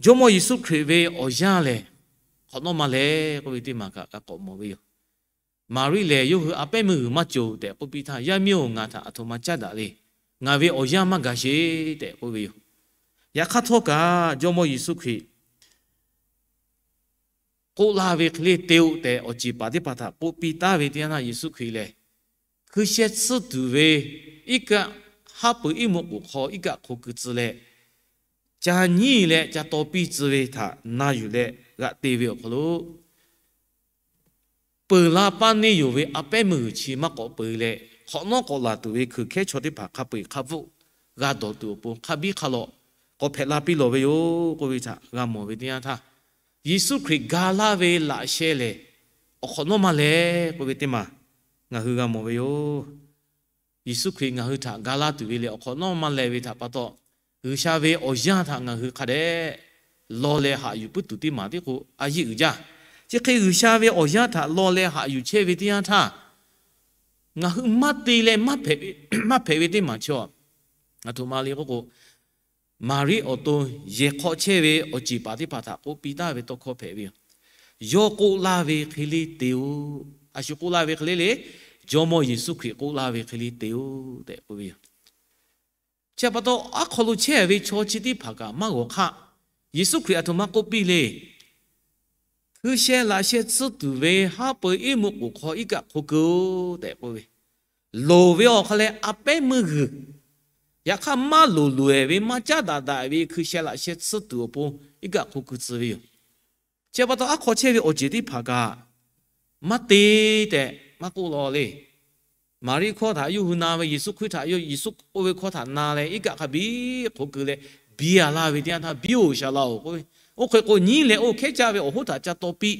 Jawˇmawˇ Yeˍsuˆ Hkriꞈ ve awˬ yanˇ lehˬ, hk'awꞈ nawˉ ma leh k'oˆ ve teˇ maˬ kaꞈ g'a k'awꞈ mawˬ ve yoˬ. Maˍriˆ lehˬ, yawˇ hui a pehˉ meuˇ g'uiˬ maˇ cawˬ tehꞈ k'oˆ piˇ htaˇ, Yaˇ miˇ-oˬ, ngaˬ htaꞈ aˬ htoꞈ ma caˉ daꞈ le. Ngaˬ ve awˬ yanˇ maˇ gaˬ sheˍ tehꞈ k'oˆ ve yoˬ. Yaꞈ hk'aˇ htawˇ kaꞈ, Jawˇmawˇ Yeˍsuˆ Hkriꞈ k'oˆ laˇ ve hk'e le te-oˆ tehꞈ, awˬ ceˬ paˍ teˇ hpaˍ htaꞈ k'oˆ piˇ taˍ ve teˇ yanˇ htaˇ, Yeˍsuˆ Hkriꞈ lehˬ, hkui sheh tsuhˇ tuˬ ve iˉ kaˆ, haˉ pui iˉ mvuhˇ k'oˍ hk'aw iˉ kaˆ hk'oꞈ keu tcuh leh, ca nyiˉ leh ca taw piˇ tcuh ve htaꞈ na yuˬ leh g'aꞈ te ve awˬ hk'aw lo, peuˬ la paˇ neˇ yoˬ ve a pehˉ meuˇ g'uiˬ chi maˇ k'awꞈ peuˬ leh, hk'awꞈ nawˉ k'awꞈ laˬ tuˬ ve hkui hkehˉ chaw teˇ hpaˍ hk'a peu-eˬ hk'a bvuhˆ g'a dawˬ tuˬ awˬ pon hk'a biˇ hk'a lawꞈ k'awꞈ hpehꞈ la piˇ lawˬ ve yoˬ k'oˆ ve htaꞈ g'a mawˬ ve teˇ yanˇ htaˇ, Yeˍsuˆ Hkriꞈ ga laˇ ve laꞈ sheh lehˬ, awˬ hk'awꞈ nawˉ maˇ leh k'oˆ ve teˇ maˬ ngaˬ hui g'a mawˬ ve yoˬ. Yeˍsuˆ Hkriꞈ ngaˬ hui htaꞈ ga laˇ tuˬ ve lehˬ, awˬ hk'awꞈ nawˉ maˇ leh ve htaꞈ pa taw, G'uiˬsha ve awˬ yanˇ htaꞈ ngaˬ hui hk'a dehꞈ law leh haꞈ yuˬ puiˉ tuˬ teˇ maˬ tiˉ k'o a yeˇ uiˍ jaˇ. Chi hk'e G'uiˬsha ve awˬ yanˇ htaꞈ law leh haꞈ yuˬ chehˇ ve teˇ yanˇ htaˇ, ngaˬ hui maˇ te leh maˇ hpehꞈ ve teˇ maˬ chaw, aˬ htoꞈ ma le k'oˆ k'o, Maˍriˆ awˬ to yehˬ hk'aw chehˇ ve awˬ ceˬ paˍ teˇ hpaˍ htaꞈ k'oˆ piˇ taˍ ve tawˇ hkawˇ hpehꞈ ve yoˬ. Yawˇ k'oˆ laˇ ve hk'e le te-oˬ. A shu k'oˆ laˇ ve hk'e le le, Jawˇmawˇ Yeˍsuˆ Hkriꞈ k'oˆ laˇ ve hk'e le te-oˬ tehꞈ k'oˆ ve yoˬ. Chi pa taw, aˉ hk'aw lo chehˇ ve chaw chi teˇ hpaˍ kaꞈ maˇ g'awˬ hk'aˆ. Yeˍsuˆ Hkriꞈ aˬ htoꞈ ma k'oˆ piˇ le. Hkui sheh laꞈ sheh tsuhˇ tuˬ ve haˉ pui iˉ mvuhˇ k'oˍ hk'aw iˉ kaˆ hk'o keu-oˬ tehꞈ k'oˆ ve, loˍ ve awˬ hk'aw leh a pehˉ meuˇ g'uiˬ, yaꞈ hk'aˇ maˇ loˍ loꞈ-e ve maˇ caˉ daꞈ daꞈ ve hkui sheh laꞈ sheh tsuhˇ tuˬ awˬ pon iˉ kaˆ hk'o keu tcuh ve yoˬ. Chi pa taw, aˉ hk'aw chehˇ ve awˬ ceˬ teˇ hpaˍ kaꞈ maˇ te tehꞈ maˇ k'oˆ law le. Maˍriˆ hkawˇ htaꞈ yawˇ hui na ve, Yeˍsuˆ Hkriꞈ htaꞈ yawˇ Yeˍsuˆ k'oˆ ve hkawˇ htaꞈ na leh iˉ kaˆ hk'a biˇ hk'o keu leh, biˇ a laˇ ve teˇ yanˇ htaˇ, Biˇ-oˬ, Shaˍ laꞈ-oˬ k'oˆ ve, oˇ hk'e k'o nyiˉ leh oˇ hkehˉ caˇ ve awˬ hoˉ htaꞈ ca taw piˇ,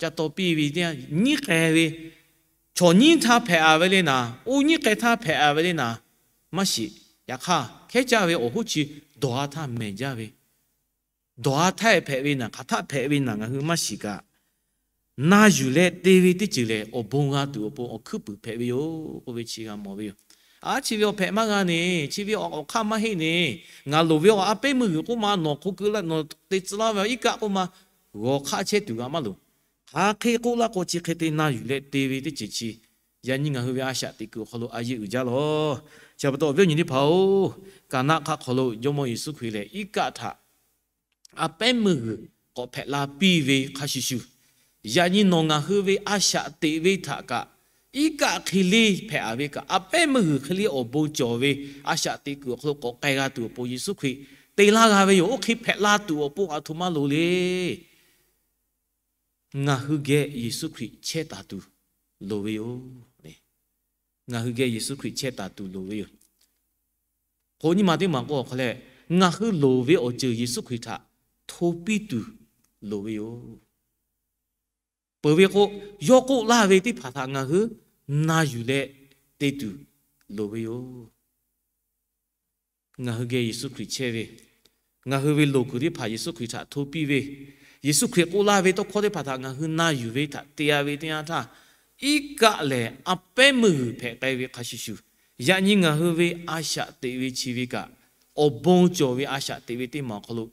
ca taw piˇ ve teˇ yanˇ, nyiˉ k'ai ve chaw nyiˉ htaˇ hpehꞈ a ve le naˍ, oˇ nyiˉ k'ai htaˇ hpehꞈ a ve le naˍ, maˇ shiˍ. Yaꞈ hk'aˇ, hkehˉ caˇ ve awˬ hoˉ chi dawˬ a htaˇ mehˬ jaˇ ve, dawˬ a htaˇ hpehꞈ ve naˍ, hk'aˬ htaˆ hpehꞈ ve naˍ ngaˬ hui maˇ shiˍ kaꞈ, na yuˬ leh te ve teˇ ceuˬ lehˬ, awˬ bon g'a tuˬ awˬ pon awˬ hkuiˉ puiˍ hpehꞈ ve yoˬ k'oˆ ve chi g'a mawˬ ve yoˬ. A, chi ve awˬ hpehꞈ maˇ g'a ne, chi ve awˬ hk'aˇ maˇ heˆ ne, ngaˬ loˍ ve awˬ a pehˉ meuˇ g'uiˬ k'oˆ ma, nawˬ hk'o keu leh nawˬ te tcuh laˇ ve iˉ kaˆ k'oˆ ma, g'awˬ hk'aˆ chehˇ tuˬ g'a maˇ loˍ. Hk'aˬ hk'e k'oˆ laˇ k'o, chi hk'e te na yuˬ leh te ve teˇ ceuˬ chi, yaꞈ nyi ngaˬ hui ve a shaꞈ teꞈ kuiˬ awˬ hk'aw lo a yeˇ uiˍ jaˇ lawˬ. Chi pa taw, awˬ viˉ awˬ nyi teˇ hpaˍ-oˬ, Kaˍnaˆ hk'aˆ hk'aw lo Jawˇmawˇ Yeˍsuˆ Hkriꞈ lehˬ iˉ kaˆ htaꞈ a pehˉ meuˇ g'uiˬ k'awꞈ hpehꞈ la piˇ ve hk'a shuˍ shuˍ, yaꞈ nyi nawˬ ngaˬ hui ve a shaꞈ teꞈ ve htaꞈ kaꞈ, iˉ kaˆ hk'e le hpehꞈ a ve kaꞈ, a pehˉ meuˇ g'uiˬ hk'e le awˬ bon cawˬ ve a shaꞈ teꞈ kuiˬ awˬ hk'aw lo k'awꞈ k'ai g'a tuˬ awˬ pon Yeˍsuˆ Hkriꞈ te laˇ g'a ve yoˬ. Oˇ hk'e hpehꞈ la tuˬ awˬ pon aˬ htoꞈ ma loˍ le. Ngaˬ hui geh Yeˍsuˆ Hkriꞈ chehˇ taˍ tuˬ loˍ ve yoˬ. Ngaˬ hui geh Yeˍsuˆ Hkriꞈ chehˇ taˍ tuˬ loˍ ve yoˬ. Hk'aw nyi ma teˇ maˬ k'o awˬ hk'aw leh, ngaˬ hui loˍ ve awˬ ceuˬ Yeˍsuˆ Hkriꞈ htaꞈ hto piˇ tuˬ loˍ ve yoˬ. Peuˬ ve k'o, yawˇ k'oˆ laˇ ve teˇ hpaˍ htaꞈ ngaˬ hui na yuˬ leh te tuˬ loˍ ve yoˬ. Ngaˬ hui geh Yeˍsuˆ Hkriꞈ chehˇ ve, ngaˬ hui ve loˍ kuiˬ teˇ hpaˍ Yeˍsuˆ Hkriꞈ htaꞈ hto piˇ ve, Yeˍsuˆ Hkriꞈ k'oˆ laˇ ve tawˇ hkawˇ teˇ hpaˍ htaꞈ ngaˬ hui na yuˬ ve htaꞈ te a ve teˇ yanˇ htaˇ, iˉ kaˆ lehˬ a pehˉ meuˇ g'uiˬ hpehꞈ k'ai ve hk'a shuˍ shuˍ, yaꞈ nyi ngaˬ hui ve a shaꞈ teꞈ ve chi ve kaꞈ, awˬ bon cawˬ ve a shaꞈ teꞈ ve teˇ maˬ awˬ hk'aw lo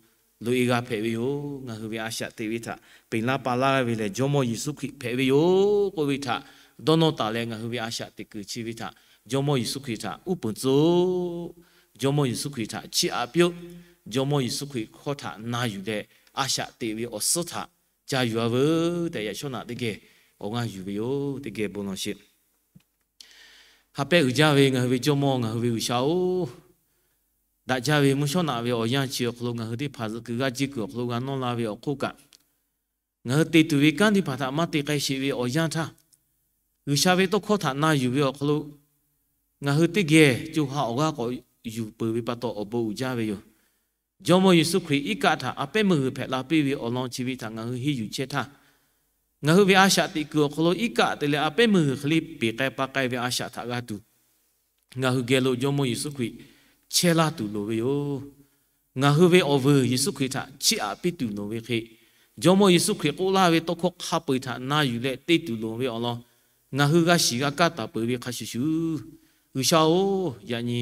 loꞈ-e g'a hpehꞈ ve yoˬ. Ngaˬ hui ve a shaꞈ teꞈ ve htaꞈ peꞈ laˇ pa laˇ ve lehˬ, Jawˇmawˇ Yeˍsuˆ Hkriꞈ hpehꞈ ve yoˬ k'oˆ ve htaꞈ dawˇ nawˇ taˍ leh, ngaˬ hui ve a shaꞈ teꞈ kuiˬ chi ve htaꞈ Jawˇmawˇ Yeˍsuˆ Hkriꞈ htaꞈ uˉ peunˍ tcuh-oˆ. Jawˇmawˇ Yeˍsuˆ Hkriꞈ htaꞈ chiˇ aꞈ piˇ-oˆ. Jawˇmawˇ Yeˍsuˆ Hkriꞈ hkawˇ htaꞈ na yuˬ leh, a shaꞈ teꞈ ve awˬ suhˉ htaꞈ ca yuˬ a veuˬ tehꞈ, yaꞈ shawˉ naꞈ teˇ geh awˬ g'aˇ yuˬ ve yoˬ. Teˇ geh bon lawˬ sheˍ. Ha pehˇ uiˍ jaˇ ve ngaˬ hui ve Jawˇmawˇ, ngaˬ hui ve G'uiˬsha-oˬ, daꞈ jaˇ ve mvuhˇ shawˉ naꞈ ve awˬ yanˇ chi awˬ hk'aw lo ngaˬ hui teˇ hpaˍ zuhꞈ kuiˬ g'aˇ jiˇ kuiˬ awˬ hk'aw lo g'a nawˇ la ve awˬ hk'oˆ kaꞈ, ngaˬ hui te tuˬ ve kanˉ teˇ hpaˍ htaꞈ maˇ te k'ai sheˍ ve awˬ yanˇ htaˇ, G'uiˬsha ve tawˇ hkawˇ htaꞈ na yuˬ ve awˬ hk'aw lo ngaˬ hui teˇ geh co ha awˬ g'aˇ k'awꞈ yuˬ peuˬ ve pa taw awˬ bon uiˍ jaˇ ve yoˬ. Jawˇmawˇ Yeˍsuˆ Hkriꞈ iˉ kaˆ htaꞈ a pehˉ meuˇ g'uiˬ hpehꞈ la piˇ ve awˬ lawn chi ve htaꞈ ngaˬ hui henˇ yuˬ chehˇ htaˇ, ngaˬ hui ve a shaꞈ teꞈ kuiˬ awˬ hk'aw lo iˉ kaˆ te leh a pehˉ meuˇ g'uiˬ hk'e le peˬ k'ai pa k'ai ve a shaꞈ htaꞈ g'a tuˬ, ngaˬ hui geh lo Jawˇmawˇ Yeˍsuˆ Hkriꞈ chehˇ laˇ tuˬ loˍ ve yoˬ. Ngaˬ hui ve awˬ vuiˬ Yeˍsuˆ Hkriꞈ htaꞈ chiˇ aꞈ piˇ tuˬ loˍ ve hk'e, Jawˇmawˇ Yeˍsuˆ Hkriꞈ k'oˆ laˇ ve tawˇ hkawˇ hk'a peu-eˬ htaꞈ na yuˬ leh te tuˬ loˍ ve awˬ lawn ngaˬ hui g'a shiˍ g'a kaˇ taˍ peuˬ ve hk'a shuˍ shuˍ, G'uiˬsha-oˬ, yaꞈ nyi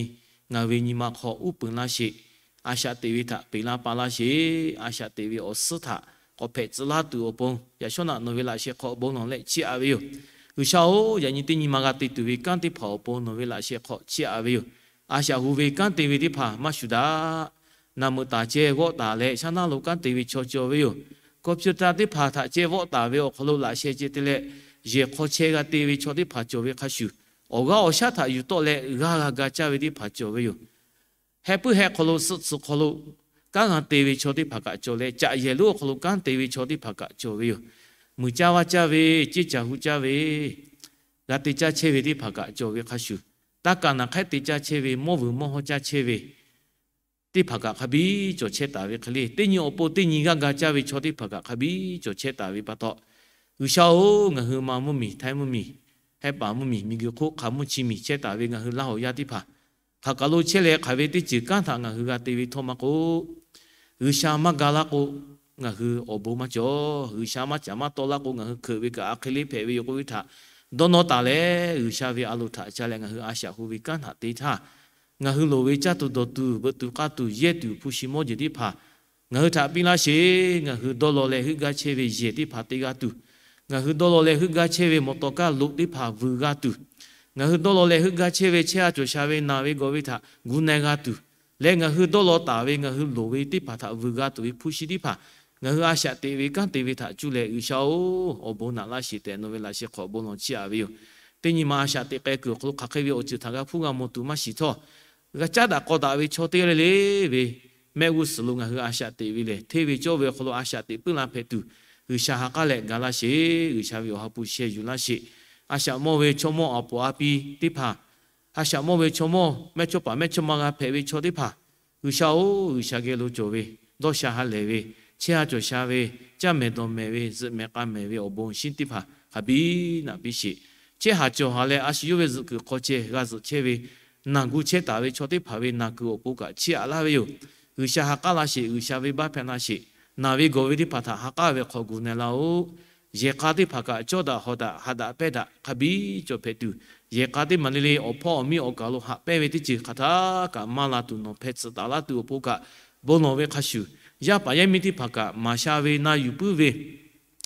ngaˬ ve nyi ma hk'aw uˉ peunˍ laˇ sheˍ. A shaꞈ teꞈ ve htaꞈ peˬ laˇ pa laˇ sheˍ. A shaꞈ teꞈ ve awˬ suhˉ htaꞈ k'awꞈ hpehꞈ tcuh laˇ tuˬ awˬ pon yaꞈ shawˉ naꞈ nawˬ ve laꞈ sheh hk'aw bon lawˬ leh chiˇ aꞈ ve yoˬ. G'uiˬsha-oˬ, yaꞈ nyi teˇ nyi ma g'a te tuˬ ve kanˉ teˇ hpaˍ awˬ pon nawˬ ve laꞈ sheh hk'aw chiˇ aꞈ ve yoˬ. A shaꞈ hu ve kanˉ te ve teˇ hpaˍ maˇ shuˍ daꞈ. Naˬ meuꞈ taˍ ceh vawˆ taˍ leh shaˉ naˉ lo kanˉ te ve chaw cawˬ ve yoˬ. Computer teˇ hpaˍ htaꞈ ceh vawˆ taˍ ve awˬ hk'aw lo laꞈ sheh ceh te leh, yehˬ hk'aw chehˇ g'a te ve chaw teˇ hpaˍ cawˬ ve hk'a shuˍ, awˬ g'aˇ awˬ shaˉ htaꞈ yuˬ tawˆ leh g'aˇ g'a ga caˇ ve teˇ hpaˍ cawˬ ve yoˬ. Heh puiˉ heh hk'aw lo, suhˆ tsuhꞈ hk'aw lo kanˉ g'a te ve chaw teˇ hpaˍ kaꞈ cawˬ leh, caꞈ yehˬ lonˉ awˬ hk'aw lo kanˉ te ve chaw teˇ hpaˍ kaꞈ cawˬ ve yoˬ. muiˬ caˇ vaˇ caˇ ve, ceˇ caˬ hu caˇ ve, g'a te caˇ chehˇ ve teˇ hpaˍ kaꞈ cawˬ ve hk'a shuˍ, taˇ kaˍ naˬ hk'ehˉ te caˇ chehˇ ve, mawˇ vuiˬ mawˇ hawˇ caˇ chehˇ ve teˇ hpaˍ kaꞈ hk'a biˇ cawˬ chehˇ taˍ ve hk'e le, teˇ nyi awˬ pon teˇ nyi g'aˇ ga caˇ ve chaw teˇ hpaˍ kaꞈ hk'a biˇ cawˬ chehˇ taˍ ve pa taw, G'uiˬsha-oˬ, ngaˬ hui ma mvuhˇmiˬ, htaiˇ mvuhˇmiˬ, hehˆ paˍ mvuhˇmiˬ, miˬguiˬ hk'oˆ hk'aˬ mvuhˇ chi miˬ chehˇ taˍ ve ngaˬ hui Laˇ huˍ yaˇ teˇ hpaˍ, hk'aˬ kaˬ lo chehˇ leh hk'aˬ ve teˇ ceuˬ kanˉ htaꞈ ngaˬ hui g'a te ve htawˇ maˇ k'oˆ, G'uiˬsha maˇ ga laˇ k'o, ngaˬ hui awˬ bon maˇ cawˬ. G'uiˬsha maˇ caˍ maˇ tawˆ laˇ k'o, ngaˬ hui hkeuꞈ ve kaꞈ a hk'e le hpehꞈ ve yoˬ k'oˆ ve htaꞈ dawˇ nawˇ taˍ leh, G'uiˬsha ve a loˍ htaꞈ ca leh ngaˬ hui a shaꞈ hu ve kanˉ htaꞈ te htaˇ, ngaˬ hui loˍ ve caˇ tuˬ dawˬ tuˬ, veuꞈ tuˬ k'aˇ tuˬ, yehˇ tuˬ hpu shi mawˇ jeˬ teˇ hpaˍ ngaˬ hui htaꞈ piˇ laˇ sheˍ. Ngaˬ hui dawˇ law leh heuˆ gaˇ chehˇ ve yehˬ teˇ hpaˍ te g'a tuˬ, ngaˬ hui dawˇ law leh heuˆ gaˇ chehˇ ve mawˬ tawˍ kaˇ loꞈ teˇ hpaˍ vuiˬ g'a tuˬ, ngaˬ hui dawˇ law leh heuˆ gaˇ chehˇ ve chehˇ a cawˬ sha ve naˬ ve gawˬ ve htaꞈ gu na g'a tuˬ, leh ngaˬ hui dawˇ law taˍ ve ngaˬ hui loˍ ve teˇ hpaˍ htaꞈ vuiˬ g'a tuˬ ve hpu shi teˇ hpaˍ ngaˬ hui a shaꞈ teꞈ ve kanˉ te ve htaꞈ cuˇ leh G'uiˬsha-oˬ, awˬ bon naꞈ laˇ sheˍ tehꞈ nawˬ ve laꞈ sheh hk'aw bon lawˬ chiˇ aꞈ ve yoˬ. Teˇ nyi ma a shaꞈ teꞈ k'ai kuiˬ awˬ hk'aw lo hk'aˬ hk'e ve awˬ ceuˬ htaꞈ g'a hpuˇ g'a mawˬ tuˬ maˇ shiˍ htawˇ, g'a caˉ daꞈ k'aw daꞈ ve chaw teˇ g'aˇ le le ve mehˆ g'uˇ suhˍ lo ngaˬ hui a shaꞈ teꞈ ve lehˬ, hteˇ ve cawˇ ve awˬ hk'aw lo a shaꞈ teꞈ puiˉ la hpehꞈ tuˬ, G'uiˬsha ha k'aˉ leh ga laˇ sheˍ. G'uiˬsha ve awˬ ha hpu sheh yuˬ laˇ sheˍ. A shaꞈ mawˇ ve chaw mawˇ awˬ poˍ a pi teˇ hpaˍ, a shaꞈ mawˇ ve chaw mawˇ mehˇchawˇpaˍ mehˇchawˇma g'a hpehꞈ ve chaw teˇ hpaˍ, G'uiˬsha-oˬ, G'uiˬsha geh lo cawˬ ve, dawˇ sha ha lehˬ ve, chehˇ a cawˬ sha ve, caˇ mehˍ dawˬ mehˍ ve, zuhꞈ mehˍ k'a mehˍ ve awˬ bon shinˉ teˇ hpaˍ hk'a biˇ naꞈ piˇ sheˍ. Chehˇ haˍ cawˬ haˍ leh a shu yawˇ ve zuhꞈ kuiˬ hk'aw ceh g'a zuhꞈ chehˇ ve, naˬ gu chehˇ taˍ ve chaw teˇ hpaˍ ve naˬ kuiˬ awˬ pon kaꞈ chiˇ aꞈ laˇ ve yoˬ. G'uiˬsha ha k'aˉ laˇ sheˍ. G'uiˬsha venˇbaˆ hpehꞈ laˇ sheˍ. Naˬ ve gawˬ ve teˇ hpaˍ htaꞈ ha k'aˉ ve hk'aw gu na laˇ-oˆ. Yehˬ k'a teˇ hpaˍ kaꞈ cawˇ daꞈ hawˍ daꞈ ha daꞈ pehˇ daꞈ hk'a biˇ cawˬ hpehꞈ tuˬ, yehˬ k'a teˇ maˬ le le awˬ hpawˇ awˬ miˇ awˬ kaˬ lo haꞈ pehnˇ ve teˇ ceuˬ hk'aˬ htaˇ kaꞈ maˇ la tuˬ nawˬ hpeh tsuhꞈ taˍ laˇ tuˬ awˬ pon kaꞈ bon lawˬ ve hk'a shuˍ, yaˇ paˍ yaˇ miˇ teˇ hpaˍ kaꞈ maˍ sha ve na yuˬ puiˉ ve,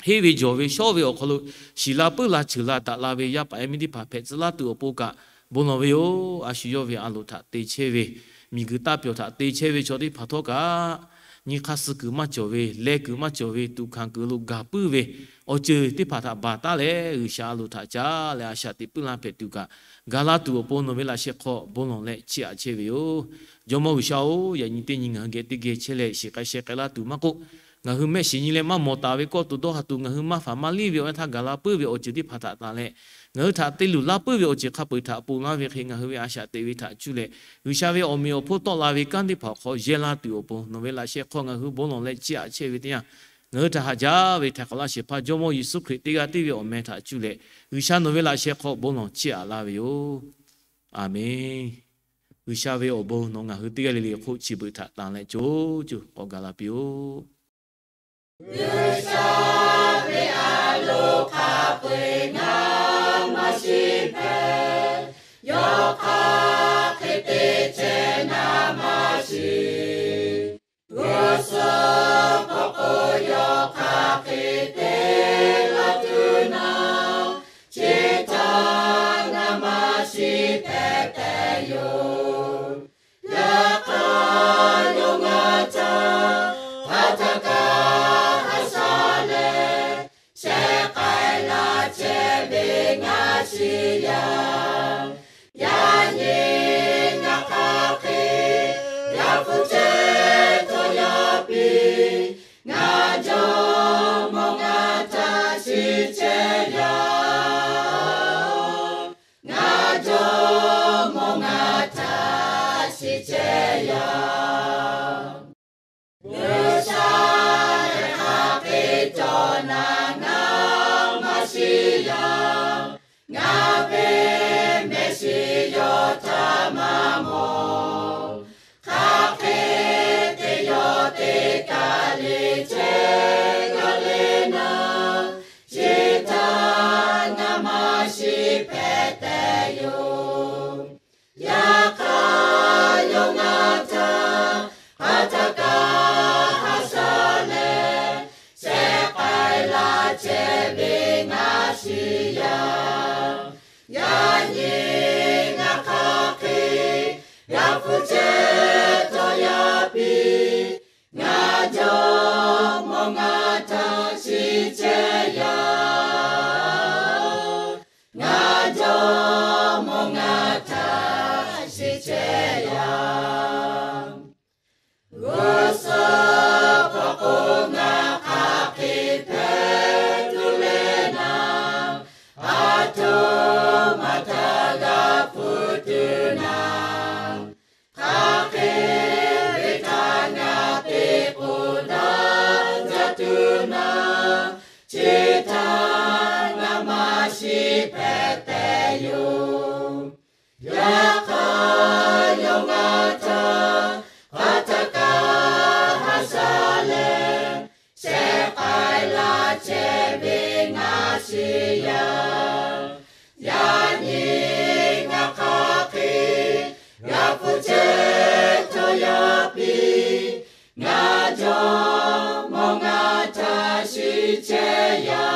henˇ ve jawˬ ve shawˉ ve awˬ hk'aw lo shiˍ la puiˉ la ceuˬ la daꞈ la ve yaˇ paˍ yaˇ miˇ teˇ hpaˍ hpehꞈ tcuh laˇ tuˬ awˬ pon kaꞈ bon lawˬ ve yoˬ. A shu yawˇ ve a loˍ htaꞈ te chehˇ ve, miˬguiˬ taˇ pyawˬ htaꞈ te chehˇ ve chaw teˇ hpaˍ htawˇ kaꞈ, nyi hk'aˇ suh kuiˬ maˇ cawˬ ve, leh kuiˬ maˇ cawˬ ve, tuꞈ hkanˍ kuiˬ lo gaˬ puiˉ ve awˬ ceuˬ teˇ hpaˍ htaꞈ baˬ taˉ leh G'uiˬsha a loˍ htaꞈ caˉ leh a shaꞈ teꞈ puiˉ laˇ hpehꞈ tuˬ kaꞈ, ga laˇ tuˬ awˬ pon nawˬ ve laꞈ sheh hk'aw bon lawˬ leh chiˇ aꞈ chehˇ ve yoˬ. Jawˇmawˇ G'uiˬsha-oˬ, yaꞈ nyi teˇ nyi ngaˬ hui geh teˇ geh chehˇ leh shiˍ k'ai sheh k'ai laˇ tuˬ maˇ k'oˆ, ngaˬ hui mehˆ shiˍ nyi leh maˇ mawˬ taˍ ve kawˆ to dawˇ ha tuˬ ngaˬ hui maˇ faˍ maˇ liˇ ve awˬ yanˇ htaˇ gaˬ la puiˉ ve awˬ ceuˬ teˇ hpaˍ htaꞈ tanˬ leh, ngaˬ hui htaꞈ te luˬ laˇ puiˉ ve awˬ ceuˬ hk'a peu-eˬ htaꞈ ponˬ laˇ ve hk'e ngaˬ hui ve a shaꞈ teꞈ ve htaꞈ cuˇ leh, G'uiˬsha ve awˬ meꞈ awˬ hponˇ tawˆ la ve kanˉ teˇ hpaˍ awˬ hk'aw yehˇ laˇ tuˬ awˬ pon nawˬ ve laꞈ sheh hk'aw ngaˬ hui bon lawˬ leh chiˇ aꞈ chehˇ ve teˇ yanˇ, ngaˬ hui htaꞈ haꞈ jaˇ ve htaiˍ hk'awꞈ laˇ shehˍ hpaˇ Jawˇmawˇ Yeˍsuˆ Hkriꞈ teˇ g'aˇ tiˉ ve awˬ meh htaꞈ cuˇ leh, G'uiˬsha nawˬ ve laꞈ sheh hk'aw bon lawˬ chiˇ aꞈ laˇ ve yoˬ. A menˬ. G'uiˬsha ve awˬ bon nawˬ ngaˬ hui teˇ g'aˇ le le hk'oˆ chi beuꞈ htaꞈ tanˬ leh co co k'awꞈ gaˬ la piˇ-oˆ. G'uiˬsha ve a loˍ hk'a peu-eˬ ngaˬ maˇ shiˍ hpehꞈ, yawˇ hk'aˬ hk'e te chehˇ naˍ maˇ shiˍ. G'uˇ suhˍ hk'aw k'o yawˇ hk'aˬ hk'e te la tuˬ naˍ, chi htaꞈ ngaˬ maˇ shiˍ hpehꞈ hpehꞈ yoˬ. Yaꞈ hk'aˇ yawˇ ngaˬ htaꞈ hk'aˬ htaˇ kaꞈ haꞈ shaˉ leh, shehˆ k'ai laˇ chehˇ ve ngaˬ shiˍ yaˇ. Yaꞈ nyi ngaˬ hk'aˬ hk'e g'a hpu chehˇ htawˇ yaˇ piˇ, ngaˬ Jawˇmawˇ ngaˬ htaꞈ shiˍ chehˇ yaˇ. Ngaˬ Jawˇmawˇ ngaˬ htaꞈ shiˍ chehˇ yaˇ. G'uiˬsha lehˬ hk'aˬ hk'e cawˬ naˍ ngaˬ maˇ shiˍ yaˇ. Ngaˬ ve mehˆ shiˍ yawˇ htaꞈ maˇ mawˬ. Hk'aˬ hk'e te yawˇ te kaˬ le chehˇ g'a le naˍ, chi htaꞈ ngaˬ maˇ shiˍ hpehꞈ tehꞈ yoˬ. Yaꞈ hk'aˇ yawˇ ngaˬ htaꞈ hk'aˬ htaˇ kaꞈ haꞈ shaˉ leh, shehˆ k'ai laˇ chehˇ ve ngaˬ shiˍ yaˇ. Yaꞈ nyi ngaˬ hk'aˬ hk'e g'a hpu chehˇ htawˇ yaˇ piˇ, ngaˬ Jawˇmawˇ ngaˬ htaꞈ shiˍ chehˇ yaˇ. Ngaˬ Jawˇmawˇ ngaˬ htaꞈ shiˍ chehˇ yaˇ. G'uˇ suhˍ hk'aw k'o ngaˬ hk'aˬ hk'e hpehꞈ tuˬ le. na, chi htaˇ ngaˬ maˇ shiˍ hpehꞈ tehꞈ yoˬ. Yaꞈ hk'aˇ, yawˇ ngaˬ htaꞈ hk'aˬ htaˇ kaꞈ haꞈ shaˉ leh, shehˍ k'ai laˇ chehˇ ve ngaˬ shiˍ yaˇ. Yaꞈ nyi ngaˬ hk'aˬ hk'e g'a hpu chehˇ htawˇ yaˇ piˇ, ngaˬ jawˇmawˇ ngaˬ htaꞈ shiˍ chehˇ yaˇ